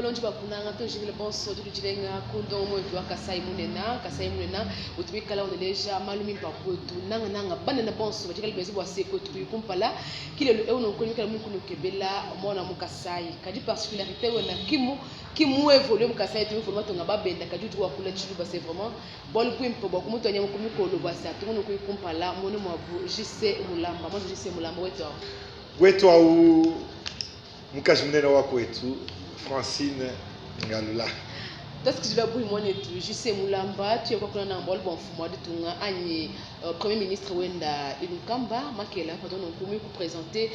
Balondi ba kunanga tojingile bonso tudi dilenga ku ndongo wetu wa Kasai Munena. Kasai Munena utu wikala unuleja malu mimpe a kuetu nanga nanga banene bonso badi kale benze bua se kuetu kuyi kumpala kilelu eu nunku wikala mukunukebela muana mu Kasai kadi particularité wena kimu kimu evolue mu Kasai tu evolue matonga babenda kadi udi wakula tshiluba c'est vraiment bualu buimpe bua kumutua nyama ku mikolo bua se atungunuke kuyi kumpala muenu muabu JC Mulamba mwanza JC Mulamba wetu awu Wetu awu mukaji munene wa kwetu Francine Ngalula. Tuasikidila bui muanetu JC Mulamba tuye kuakula na bualu bua mfumu wa ditunga anyi premier ministre wenda Ilunkamba Makela pardon nunku mu kupresenter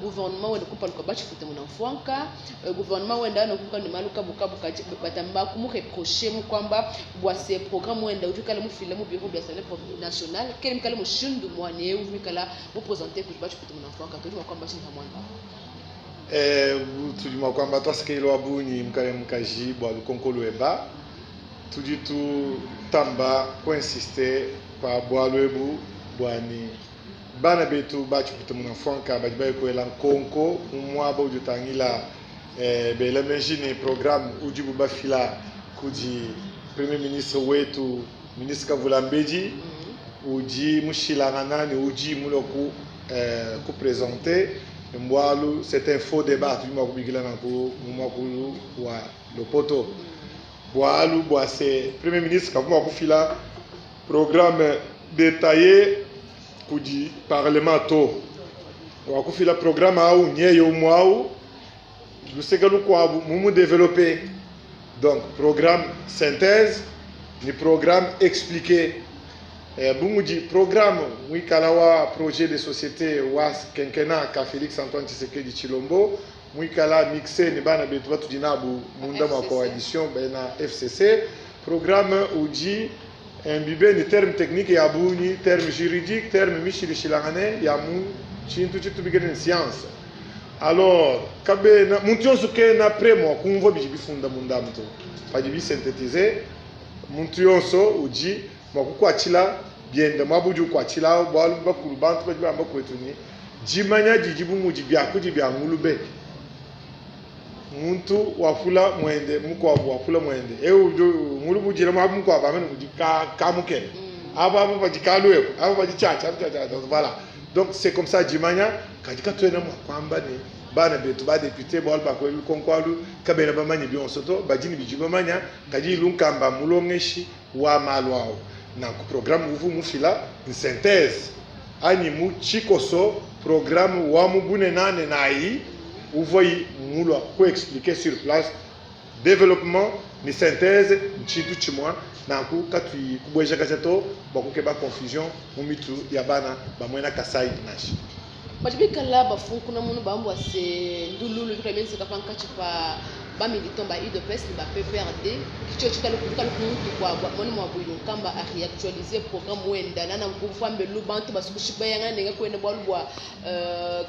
gouvernement wenda kumpala kua batshifute muna mfuanka gouvernement wenda nunku ne malu kabukabu kadi batamba kumureprocher mu kuamba bua se programme wenda udi kala mufila mu bureau bia assemblée nationale kele mikala mushindu muane eu mikala mupresenter kudi batshifute muna mfuanka tudi mua kuamba tshinyi pa muanda Eh, tudi mua kuamba tuasakelelo wa bungi mukale mukaji bua lukonko lueba. Tudi tutamba kuinsiste pa bualu ebu bua ne bana betu ba tshiputa muna mfuanka badi baye kuela nkonko mu muaba udi utangila eh, bela meji ne programme udibu bafila kudi premier ministre wetu ministre Kavula Mbedi udi mushilangana ne udi mulua ku eh, ku presenter mbualu c'est un faux débat tudi mua kubikila nanku mu muakulu wa lopoto bualu bua se premier ministre kavua mua kufila programme détaillé kudi parlement to wa kufila programme au nyeye umue au luseke lukuabu mumu développer donc programme synthèse ni programme expliqué. Bu mudi programme muikala wa projet de societe wa quinquennat ka Felix Antoine Tshisekedi Tshilombo muikala mixe ne bana betu batudi nabu munda mua coalition bena FCC, programme udi imbibe ne terme technique ya bungi, terme juridique, terme mishilashilangane ya mu tshintu tshitubikila ne science. Alors kabena muntu yonso kena prêt mua kumvua bidi bifunda mundamu to, padibi synthetise muntu yonso udi mua kukuatshila biende muaba udi ukuatshila awu, bualu bakulu bantu badi bamba kuetu ne, dimanya didi bu mudi biakudi bia ngulube. Muntu wakula muende, mukuabu wakula muende. Eu udi ngulube udila muaba mukuabu amene mudi ka kamukele. Aba aba badi kalu eku, aba badi tshiatshia, aba tshiatshia, voilà. Donc c'est comme ça dimanya, kadi katuena mua kuamba ne bana betu ba depute bualu bakuela lukonko alu kabena bamanye bionso to, badi ne bidi bamanya, kadi Ilunkamba mulongeshi wa malu au. Nanku programe uvua mufila n'synthese anyi mu tshikoso programe wa mu bunenanenayi uvua mulua ku expliquer sur place. Developpement ne synthese ntshintu tshimua, nanku katuyi kubuejakaja to bua kukeba confusion mu mitu ya bana ba muena Kasai nansha. Badi bikala bafunkuna munu bamba bua se ndululu ikala mienzeka pankatshi pa ba militants ba udps ne ba PPRD ki tshiotshi tshikale ku mutu kua muana mua Ilunkamba a reactualiser programme wenda nana kumvua mbelu bantu basu kushibayangana nenga kuenda bualu bua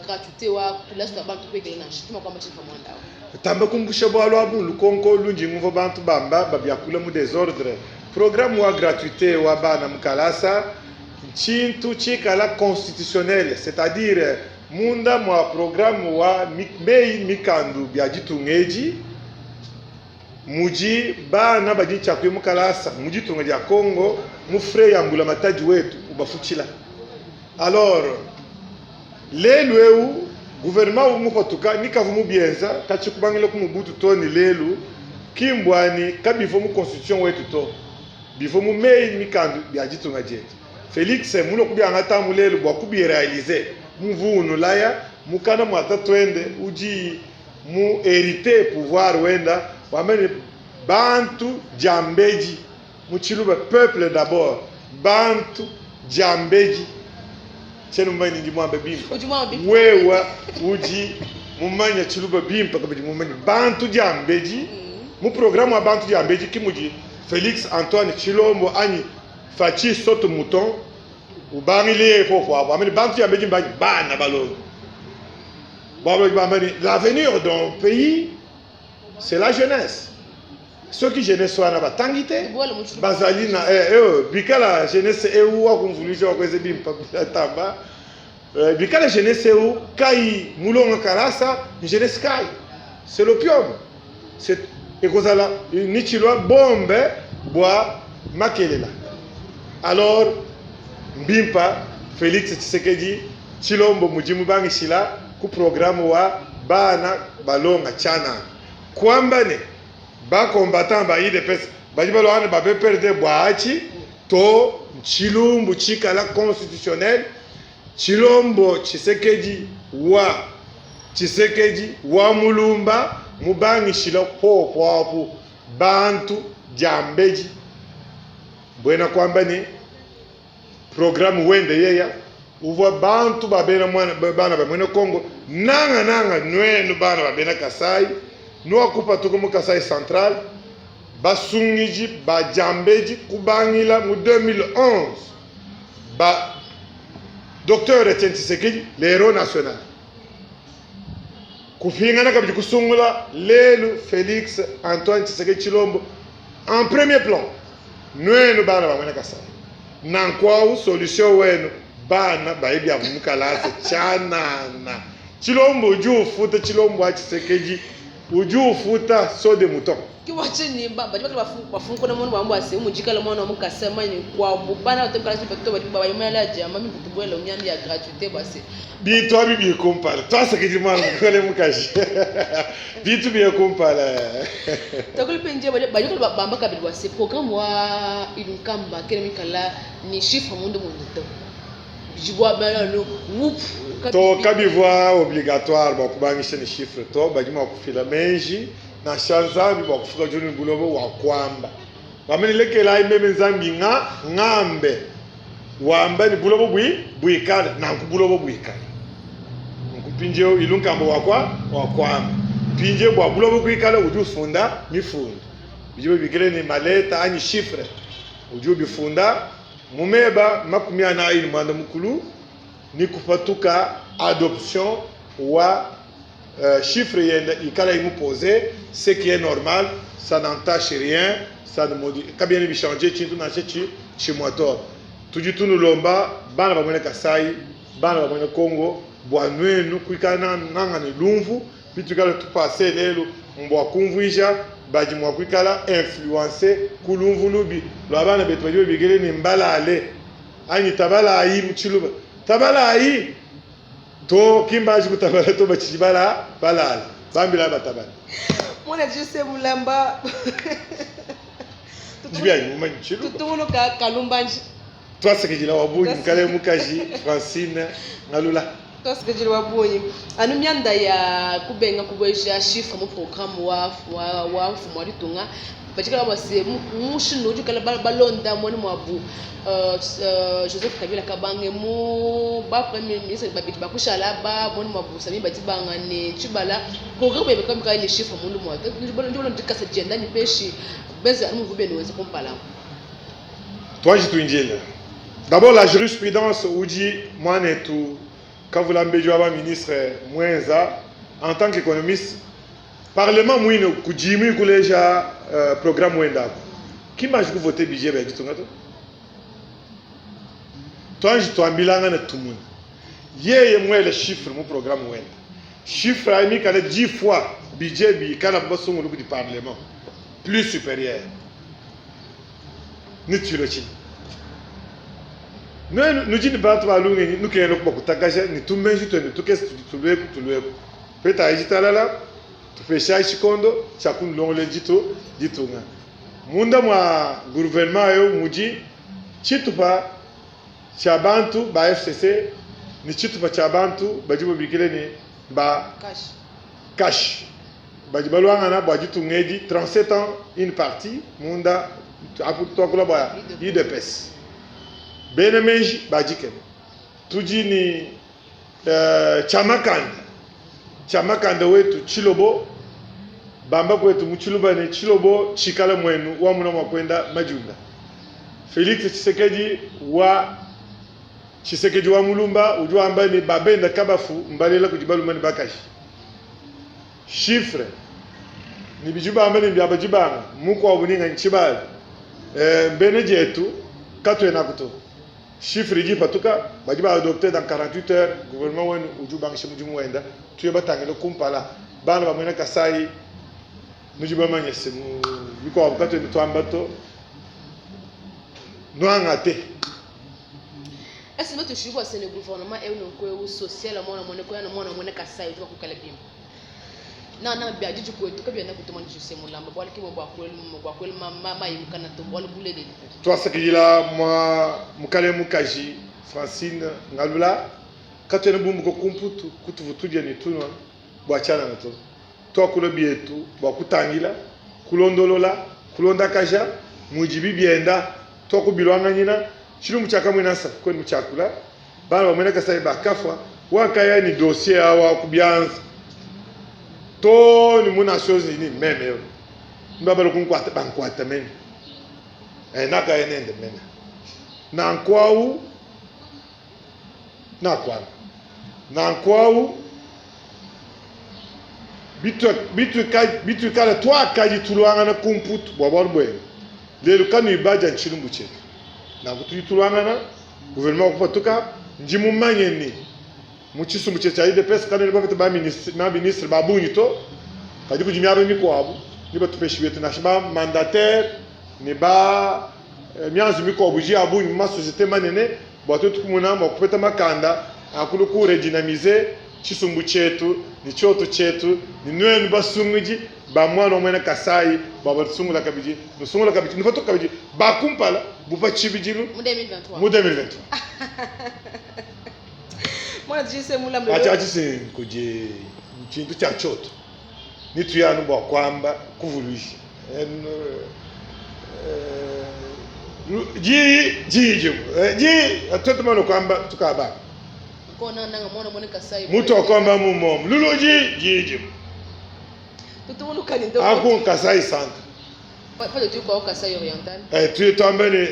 gratuite wa tulasa tua bantu kuekela nansha tudi mua kuamba tshinyi pa muanda au. Tamba kumbusha bualu abu lukonko lundi ngumvua bantu bamba babiakula mu desordre. Programme wa gratuite wa bana mu kalasa ntshintu tshikala constitutionnel, c'est-à-dire munda mua programme wa meyi mikandu bia ditunga edi mudi bana badi tshia kuya mu kalasa mu ditunga dia Congo mu frais ya mbulamatadi wetu ubafutshila. Alors lelu eu gouvernement uvua mupatuka ni kavua mubienza katshi kubangila ku Mobutu to ne lelu, ki mbuani kabivua mu constitution wetu to. Bivua mu meyi ne mikandu bia ditunga dietu. Felix mulue kubiangata amu lelu bua kubirealize muvua unulaya mukana mua tatuende udi mu herite pouvoir wenda wamba ne bantu diambedi mu tshiluba peuple d'abord bantu diambedi tshiena mumanye ni ndi muambe bimpe wewa udi mumanye tshiluba bimpe kabidi mumanye bantu diambedi mu programme wa bantu diambedi ki mudi Felix Antoine Tshilombo anyi Fatshi saute mouton ubangiliye popo apo amene bantu diambedi mbanyi bana balongi babo bamba ne l'avenir d'un pays c'est la jeunesse soki jeunesse wana batangi te bazali na eh, eh, bikala jeunesse eu wakumvuluija wakuenza bimpa tamba eh, bikala jeunesse eu kai mulonga kalasa jeunesse kai c'est l'opium. Ekozala nichilwa bombe bwa makelela. Alors mbimpa Felix Tshisekedi Tshilombo mudimu bangishila ku programme wa bana balonga tshianana. Kuamba ne ba combattants ba UDPS badi baluangana ba PPRD bua atshi to ntshilumbu tshikala constitutionnel Tshilombo Tshisekedi wa Tshisekedi wa Mulumba mubangishila popo apu bantu diambedi, mbuena kuamba ne programme wende yeya uvua bantu ba bena muana bana ba muena Congo nanga nanga nuenu bana ba bena Kasai nuakupatuka mu Kasai Central basungidi ba diambedi kubangila mu 2011 ba Docteur Etienne Tshisekedi le héros national kupingana kabidi kusungula lelu Felix Antoine Tshisekedi Tshilombo en premier plan nuenu bana ba muena Kasai nanku au solution wenu bana bayi bia mu kalasa tshianana Tshilombo udi ufuta Tshilombo wa Tshisekedi udi ufuta saut de mouton. Ke bua tshinyi badi bakala bafunkuna muana wa mbua se mujikala muana wa mukasa manyi kuabu bana batu kalasa batu badi bayimela la diamba mimpe tubuela miambi ya gratuite bua se bintu abi bie kumpala twasakidi mwana mukole mukaji bintu bie kumpala. Takuli penje badi badi bamba kabidi bua se programme wa Ilunkamba kena mikala ni chiffre mundu mundu to bidi bua anu wup to kabivua obligatoire bua kubangisha ne chiffre to badi mua kufila meji Nansha Nzambi bua kufuka diulu ne buloba wakuamba, wamba ne, Lekelayi meme Nzambi nga ngambe, wamba ne, buloba bui buikale, nanku buloba buikale. Nunku mpindieu Ilunkamba wakua wakuamba mpindieu bua buloba kuikala, udi ufunda mifundu bidi babikila ne maleta anyi chiffre, udi ubifunda mu meba 45 ni kupatuka adoption wa Chiffre yende ikala imupose, ce qui est normal, ça n'entache rien, ça ne modi kabiena bi changer tshintu nansha tshi tshimua to. Tudi tunulomba bana ba muena Kasai, bana ba muena Congo bua nuenu kuikala nanga ne lumvu bituikala tupase lelu mbua kumvuija badi mua kuikala influencer ku lumvu lubi lua bana betu badi babikile ne mbalale anyi tabalayi mu tshiluba tabalayi. To ki mbanji kutabala to batshidi bala balala bambila batabala. Mwana Jose Mulamba. Ndibianyi mumanyi tshiluba. Tutungunuka kalumbanji. Tuasakidila wa bungi mukale mukaji Francine Ngalula. Tuasakidila wa bungi. Anu mianda ya kubenga kubueja chiffre mu programme wa wa wa mfumu wa ditunga bajikala bua se mushindu udi kala balonda muena muabu Joseph Kabila Kabange mu ba premier ministre babidi bakushala ba muena muabu Samy Badibanga ne Tshibala programme yebe kayi ne chiffre mundu mua ndi bona dikasa dienda ne peshi benze anu muvua benu wenza kumpala. Tuanji tuindile d'abord la jurisprudence udi muanetu Kavulambedi wa ba ministre muenza en tant qu'economiste. Parlement muine kudimi kuleja programme wenda aku ki mbanji ku voter budget bia ditunga to. Tuanji tuambilangane tumune yeye muele chiffre mu programme wenda chiffre ayi mikale 10 fois budget bikala basungulu kudi parlement plus superieur ni tshilo tshinyi nuenu nudi ne bantu ba lungenyi nukengela kubakutakaja ne tumenji tuenu tukese tudi tulueku tulueku Petayi ditalala, tupeshayi tshikondo tshia kunulongoluela ditu ditunga. Munda mua gouvernement eu mudi tshitupa tshia bantu ba FCC ne tshitupa tshia bantu badi babikila ne ba Cash badi baluangana bua ditunga edi 37 ans une partie munda apu tuakula bua UDPS. Bena meji ba dikema tudi ne Tshiamakanda, Tshiamakanda wetu Tshilobo, bamba kwetu mu Tshiluba ne Tshilobo tshikala muenu wamuna mua kuenda madiunda. Felix Tshisekedi wa Tshisekedi wa Mulumba udi wamba ne babenda kabafu mbalela kudi baluma ne bakaji. Chiffre ne bidi bamba ne mbia badi banga mukuabu ni nganyi tshibala mbena dietu katuenaku to. Chiffre idi ipatuka, badi ba adopter dans 48 heures, gouvernement wenu udi ubangisha mudimu wenda, tuye batangile kumpala. Bana ba muena Kasai, Nudi bamanye se mu bikuabu katuena tuamba to, nuangate. Est-ce que tushibua se ne gouvernement eu nunku eu social mwana mwene koya mwana mwene Kasai udi kuikala bimpe na na bia didi kwetu kabiena kutuma ndijuse mulamba bualu ke bua kuelu bua kuelu mayi mukana to bualu bulelela. Tuasakidila mwa mukale mukaji Francine Ngalula katuena bumbuka ku Mputu kutuvu tudia ne tunua bua tshianana to. Tuakula bietu bua kutangila, kulondolola, kulondakaja mudibi bienda, tuakubiluanganyina tshilumbu tshia Kamuina Nsapu kuenu mutshiakula, bana ba muena Kasai bakafua, wakaya ne dossier awa ku bianza too ne mu Nations Unies, meme eu mbabala kunkuata bankuata mene eh, nakaya nende mene nanku au nakuamba nanku au bituikala tuakadi tuluangana ku Mputu bua bualu buenu lelu kanuyi badia ntshilumbu tshietu nanku tudi tuluangana gouvernement wakupatuka ndi mumanye ne mu tshisumbu tshietu tshia UDPS kanuena bapete ba ministre ba bungi to kadi kudi miaba mikuabu ne batupeshe betu nansha ba mandataire ne ba mianzu mikuabu idi ya bungi mu masosiete manene bua tuetu kumona mua kupeta makanda a kulu ku redynamiser tshisumbu tshietu ne tshioto tshietu ne nuenu basungidi ba muana wa muena Kasai bua batusungula kabidi nusungula kabidi nupatuka kabidi ba kumpala bu pa tshibidilu mu 2023 mu 2023. Mwana tshise mulambe Atshi atshi si kudi tshintu tshia tshioto ne tuya anu bua kuamba kuvuluisha diyi diyi dimue diyi tuetu mane kuamba tukabanga kona nanga mwana mwene Kasai mutu wakuamba mumomu luluji diyi dimue tutungunuka ne ndo aku Kasai centre pale tu kwa Kasai oriental eh tuye tuambe ne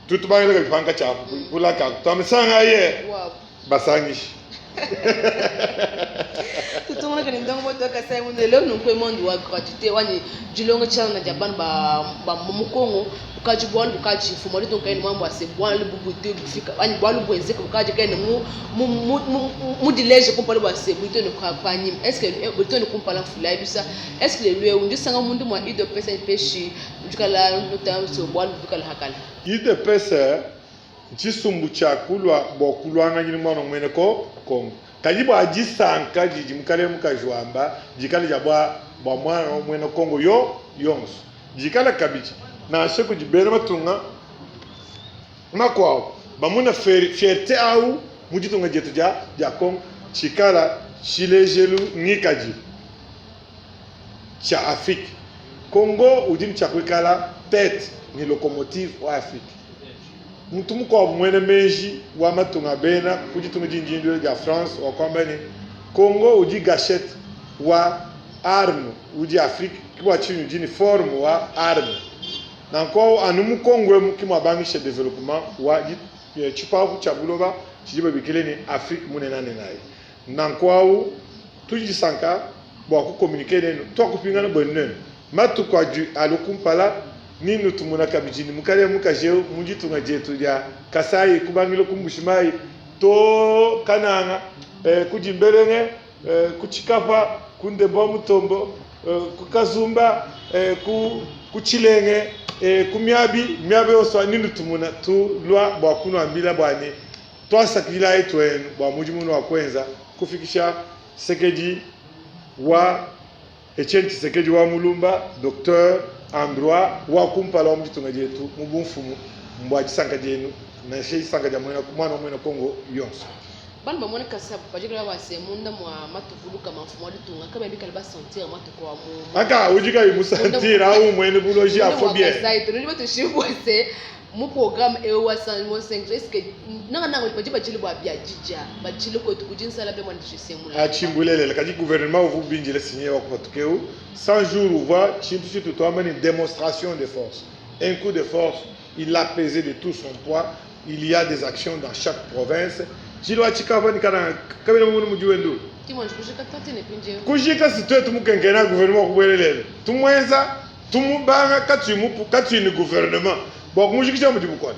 tutubangile kabidi pankatshi apu kulaka tuambe sanga ye wapo basangishi tutungunuka ne ndongo moto Kasai munene leo nunku monde wa gratuité wani dilonga tshiana dia bana ba ba mu Congo bukaji bualu bukaji mfumu adi tonkaini mwambo ase bualu bubute bufika wani bualu buenzeka bukaji kaini mu mu mu mu mudileje kumpala bua se buito ne kwa panyima est ce que buito ne kumpala mfula bisa est ce que lelo eu ndisanga mundu mwa UDPS peshi ndikala nutamso bualu bukala hakala UDPS ntshisumbu tshia kulua bua kuluanganyina muana muena ko Kongo kadi bua disanka didi mukalenge mukaji wamba dikale dia bua bua muana muena Kongo yo yonso dikale kabidi nansha kudi bena matunga makuabu bamona fierté au mu ditunga dietu dia dia Kongo tshikala tshilejelu ngikadilu tshia Afrique Congo udi ne tshia kuikala tete ne locomotive wa Afrique muntu mukuabu muena meji wa matunga a bena ku ditunga dindindula dia France wakuamba ne Congo udi gachette wa arme udi Afrique ke bua tshinyi udi ne forme wa arme nanku au anu mu Congo emu ke muabangisha development wa tshipapu tshia buloba tshidi babikile ne Afrique munenanenayi nanku au tudi disanka bua kucommuniquer nenu tuakupingana buenu nenu matuku adi alu kumpala ninu tumona kabidi ne mukalenge mukaji eu mu ditunga dietu dia Kasai kubangila ku Mbuji-Mayi to Kananga ku Dimbelenge ku Tshikapa ku Ndembo wa Mutombo ku Kazumba ku ku Tshilenge ku miabi miaba yonso ninu tumona tulua bua kunuambila bua ne tuasakidilayi tuenu bua mudimu nuakuenza kufikisha Tshisekedi wa Etienne Tshisekedi wa Mulumba, docteur en droit wa kumpala wa mu ditunga dietu mu bumfumu mbua disanka dienu nansha disanka dia muena muana wa muena Kongo yonso. Bana bamone kasa bajikala base munda mua matuku lukama mfumu wa ditunga kabayi bikale basentir matuku a mu Aka udi kayi musentir au muene buloji munda afo mua bien. Kasai to nudi batushibua se mu programme eu wa 105 est ce que nanga nanga badi bajile bua bia didia bajile kwetu kudi nsala be mwana disemula Atshi mbulelela kadi gouvernement uvua ubindila signé wa kupatuka eu 100 jours uvua tshintu tshitu tuamba ni démonstration de force un coup de force il a pesé de tout son poids il y a des actions dans chaque province tshilua tshikava ni kana kabena munu mudi wendu timwanji kujika tate ne pinje kujika si twetu mukenkena gouvernement wakubwelelele tumwenza tumubanga katuyi mupu katuyi ni gouvernement bua kumujikisha mudi bukole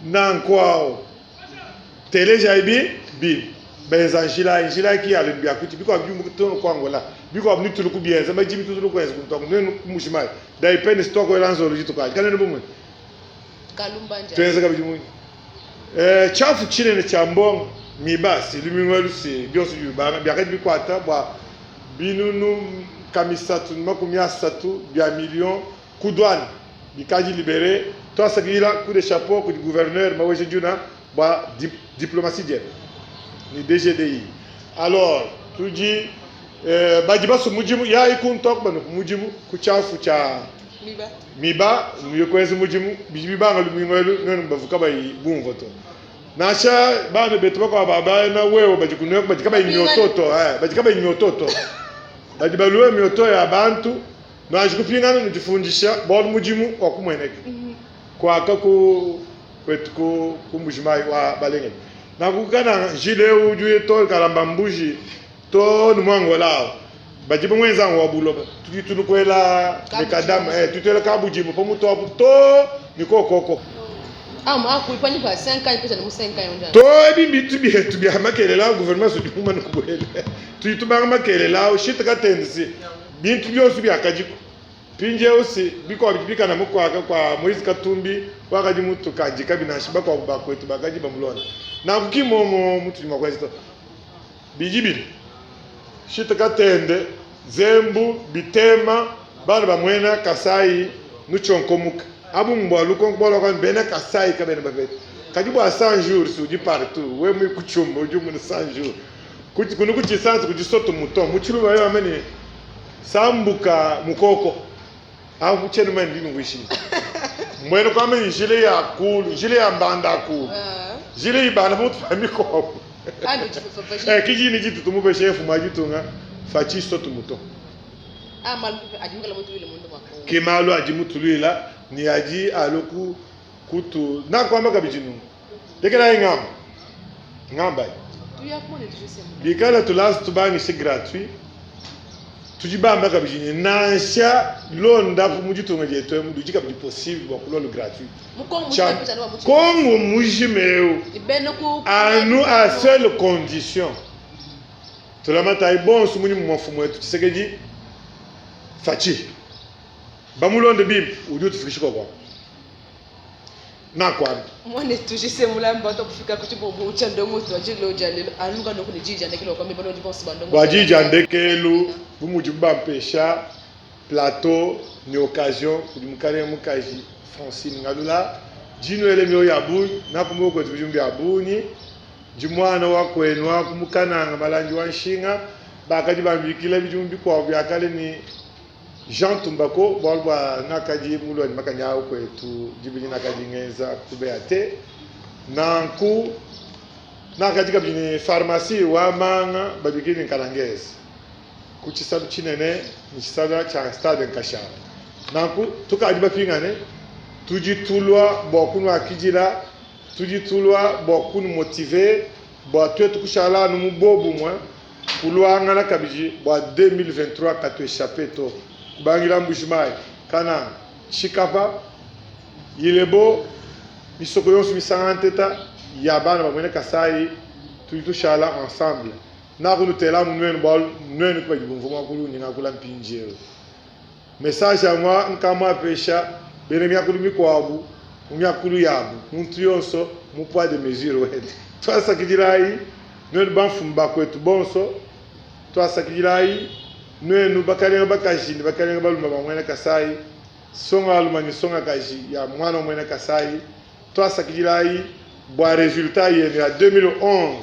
nanku awo teleja ibi bibi. Benza njila ayi, njila ayi ki ya lelu biakuti bikuabu biumbuka too ne ku Angola, bikuabu ni tulu kubienza, madimi tutulu kuenza kuntu aku, nuenu ku Mbuji-Mayi, Daipene si tuakuela nzolo dituku adi, kanuena bumue? Tuenza kabidi munyi? Eh, tshiafu tshinene tshia mbongo miba si lumingu elu si bionso bidi bibanga biakadi bikuata bua binunu nkamisatu ne makumi asatu bia million ku douane bikadi libere. Tuasakidila coup de chapeau kudi gouverneur Maweja Djuna bua diplomatie diebe ne DGDI. Alors tudi eh, badi basue mudimu yayi kuntu aku banu ku mudimu ku tshiafu tshia Miba. Miba nuye kuenza mudimu bidi bibanga lumingu elu nuenu bavua kabayi bumvua to. Nansha bana betu bakuabu ba bana wewe badi kunueku badi kabayi mioto to, eh, badi kabayi mioto to. Badi balue mioto ya bantu nuanji kupingana nudifundisha bualu mudimu wakumueneka. Kuaka ku kwetu ku ku Mbuji-Mayi wa Balengele. Nanku ku Kananga njila eu udi uya too ne Kalamba Mbuji too ne mu Angola awu badi bamuenza wa buloba. Tudi tulu kuela mekadam eh, tudi tuela kabudimbu pa mutu apu too ne kokoko. To ebi mbintu bietu bia makelela gouvernement sudi mumane kubuela. Tudi tubanga makelela awu shita katendisi bintu bionso biakadiku. Mpindieu si bikuabu bidi bikana mu kuaka kua Moise Katumbi wakadi mutukandikabi nansha bakuabu ba kuetu bakadi bamulonda. Nanku ki momo mutudi mua kuenza to. Bidi binu shita Katende, Zembu, Bitema, bana ba muena Kasai nutshionkomuka. Abu mbua lukonko bualu bua bena Kasai kabena bapeta. Kadi bua 100 jours si udi partout, we mu kutshiumba udi umuna 100 jours. Kunu ku tshisansi kudi soto mouton mu tshiluba yo ame ne sambuka mukoko awu tshienu mene ndi nunguishile mwene kwame ni njila ya kulu njila ya mbanda kulu njila ibanda pamutu pa mikoko eh kijini jitu tumupeshe mfumu wa ditunga faci soto mouton ke malu adi mutuluila ni adi alu kutu nakuamba kabidi nunku Lekelayi ngamba ngambayi bikala tulasa tubangishe gratuit tudi bamba kabidi ne nansha londapu mu ditunga dietu emu ludi kabidi possible bua kulua lu gratuit Congo mujima eu anu a seule condition tulamatayi bonso munyima mua mfumu wetu Tshisekedi Fatshi bamulonde bimpe udi utufikisha kwa nakuambi. Muanetu Jise Mulamba tuakufika ku tshibombo tshia ndongo tua dilo dia lelu anu kanoku ne diyi dia ndekelu wakuambila balondi bonso ba ndongo Bua diyi dia ndekelu, bu mudibu bampesha plateau ne occasion kudi mukalenge mukaji Francine Ngalula, ndi nuela mioyo ya bungi, nakumbuka kuetu bidimu bia bungi, ndi muana wa kuenu aku mu Kananga Malandi wa Nshinga, bakadi bambikila bidimu bikuabu bia kale ne Jean Tumbako, bualu bua ngakadi mulua ne makanya au kuetu dibidi nakadi ngenza ku BAT. Nanku nakadi kabidi ne pharmacie wa manga babikila ne Nkalangeze ku tshisalu tshinene ne tshisalu tshia stade Nkashama. Nanku tukadi bapingane, tudi tulua bua kunuakidila, tudi tulua bua kunumotiver bua tuetu kushala anu mu bobumue. Kuluangana kabidi bua 2023 katu echappe to. Kubangila Mbuji Mayi, Kananga, Tshikapa, Ilebo, misoko yonso misanga nteta ya bana ba muena Kasayi tudi tushala ensemble. Nakunutela amu nuenu bualu nuenu ke badi bumvua muakulu undi ngakula mpindieu. Message amua nkamuapesha bena miakulu mikuabu mu miakulu yabu, muntu yonso mu poids de mesure wende. Tuasakidilayi nuenu bamfumu ba kuetu bonso, tuasakidilayi nuenu bakalenga bakaji ne bakalenga balume ba muena Kasayi, nsongaluma ne nsongakaji ya muana wa muena Kasayi, Tuasakidilayi bua resultat yenu ya 2011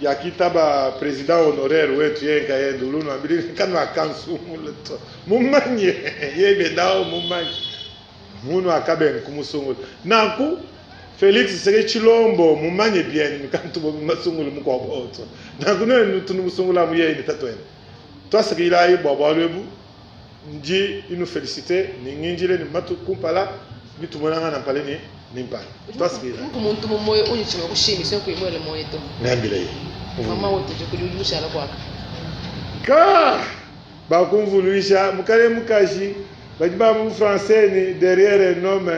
yakitaba president honoraire wetu yeye nkayende ulu nuambila ne kanuakansungula to mumanye yeye biendawo mumanye munu akabenga kumusungula nanku Felix Tshisekedi Tshilombo mumanye biende ne kantu masungula mukuabu to nanku nuenu tunumusungula amu yeye ne tatuende tuasakidilayi bua bualu ebu Ndi inu felicite ne ngindile ne matuku kumpala bitumonangana mpala ne ne mpala. Tuasakidila. Muku muntu mu moyo unyi tshima kushi emission kuyi muele moyo to. Ngambila ye. Mama wetu udi kudi udi mushala kuaka. Ka bakumvuluisha mukale mukaji badi bamba mu français ni derrière un homme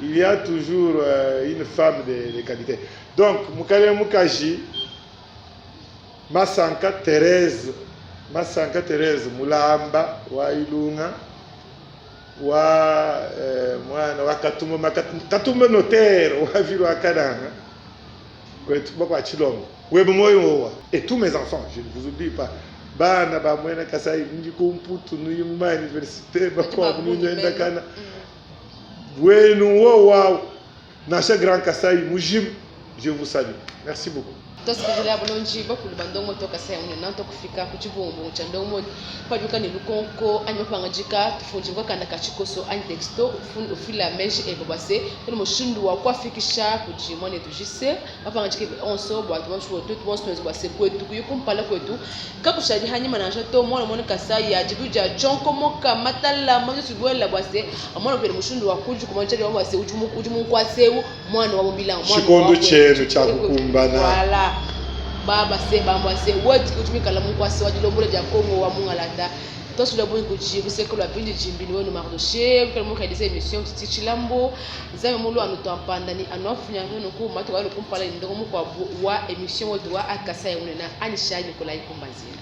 il y a toujours une femme de, de qualité. Donc mukale mukaji. Masanka Therese Masanka Therese Mulamba wa Ilunga wa eh, mwana wa Katumba Katumba notaire wa ville wa Kananga kwetu bakwa Tshilombo webe moyo wowa et tous mes enfants je ne vous oublie pas bana ba mwena Kasai ndi ku Mputu nuyi mu ma université bakuabu nunyendakana wenu wowa nansha Grand Kasai mujima je vous salue merci beaucoup. Tuasakidila bulonji bakulu ba ndongo to Kasai munene tokufika ku tshibungubungu tshia ndongo pajuka ne lukonko anyi mapangadika tufundi mukakanda ka tshikoso anyi texto ufila meji ebe bua se kudi mushindu wa kuafikisha kudi muanetu JC mapangadika ebe onso bua tuetu bonso tuenze bua se kuetu kuyi kumpala kuetu kakushadi hanyima nansha to muana muena Kasai ya dibu dia tshionkomoka matalama nyonso buela bua se amona pele mushindu wa kudikuma tshadi bua se udi udi mu nkuasa eu mwana wa mubilango mwana Tshikondo tshienu tshia kukumbana. Voilà. Baba se bamba se woti udi mikala mu nkuasa wa dilombola dia Congo wa mungalata twasula bungi kudi luseke lua bindi jimbini wenu Mardoche ukala mu réaliser émission Titi Tshilambo Nzambe mulu anu twampanda ni anu afunya ngenu ku matuku alu kumpala ni ndongo mukuabu wa émission wetu wa Akasa ya munena Anisha Nikolai Kumbanzila.